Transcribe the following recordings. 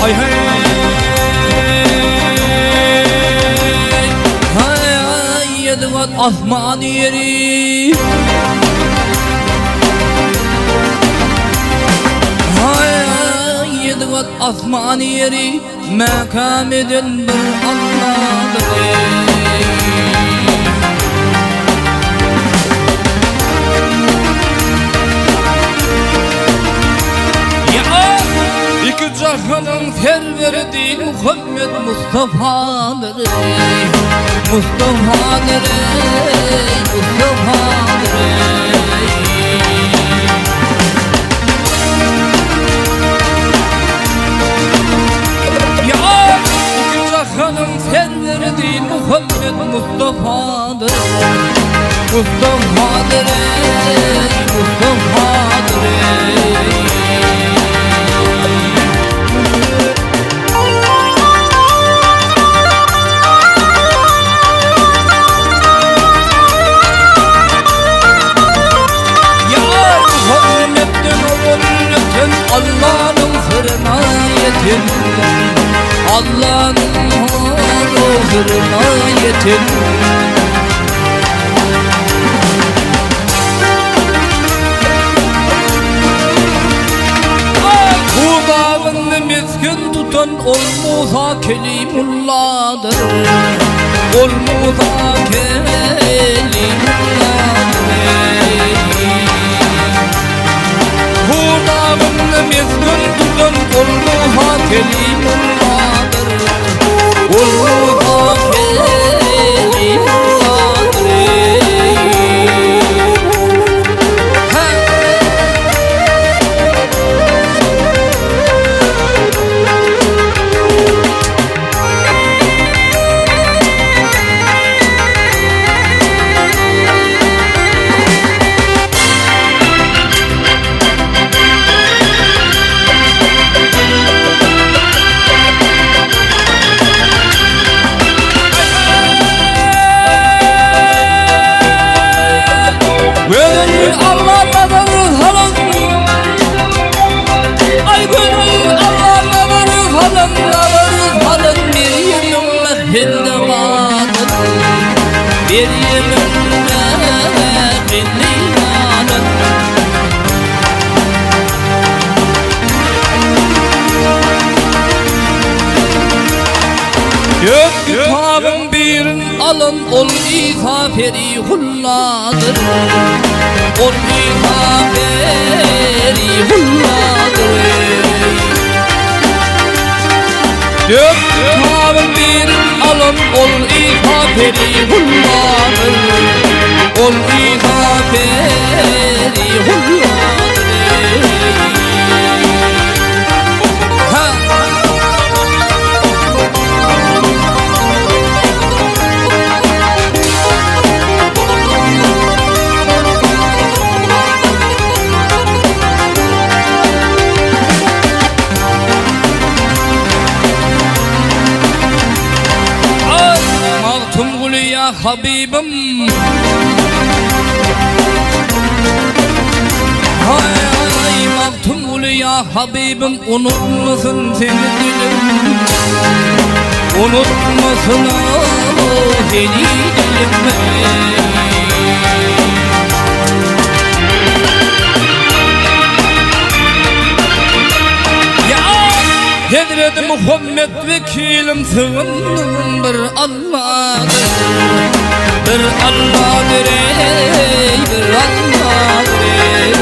Haý haý Haý haý ýedi gat asman ýeri Haý haý ýedi gat asman ýeri Mäkäm eden bir Alladyr eý. Iki jahanyň serweri din Muhammed Mustafadyr eý. Mustafadyr eý, Mustafadyr eý. Iki jahanyň serweri din Muhammed Mustafadyr. Mustafadyr ey, Mustafadyr ey. Ýar Muhammedden owal öten Allanyň syryna ýeten Allanyň syryna ýeten Hudawyny mesgen tutan ol Musa Kelimulladyr Ol Musa Kelimulladyr Hudawyny mesgen tutan ol Musa Kelimulladyr Ol Musa Kelimulladyr Ha! Gönül Allah nazar salın Ay gönül Allah nazar salın Nazar salın bir yemin hinde vardır Bir yemin hinde vardır Dört kitabyň birin alyn ol Isa perihulladyr Ol Isa perihulladyr Dört kitabyň birin alyn ol Isa perihulladyr Ol Isa perihulladyr Ha! Ay, Magtymguly ya Habibim Hay ay Magtymguly ya Habibim Unutmasyn seni dilim Unutmasyn seni dilim Ya Hezreti Muhammed vekilim sygyndyň bir Allah'dır Bir Allah'dır ey bir Allah'dır ey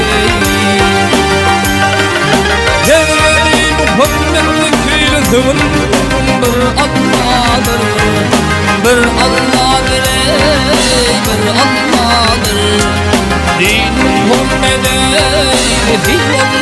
Hezreti Muhammed vekilim sygyndyň bir Allah'dır Bir Allah'dır ey bir Allah'dır Din Muhammed ey Resulallah.